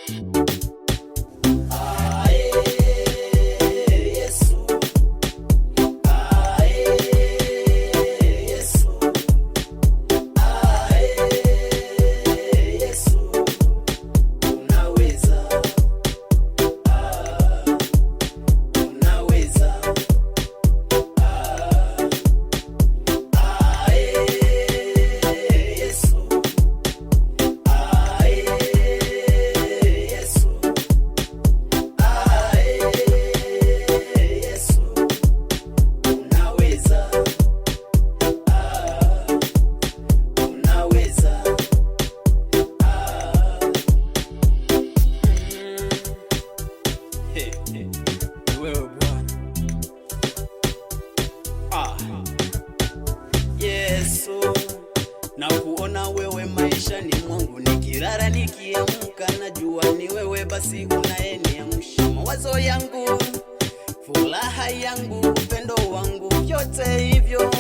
Yesu, Yesu, Yesu, unaweza, unaweza. Yesu, Yesu, Yesu, unaweza, unaweza. Hey, hey. Ni wewe Bwana. Ah. Yesu, na kuona wewe maishani mwangu, nikilala nikiamka, najua ni wewe basi unayeniamsha mawazo yangu, furaha yangu, upendo wangu, vyote hivyo.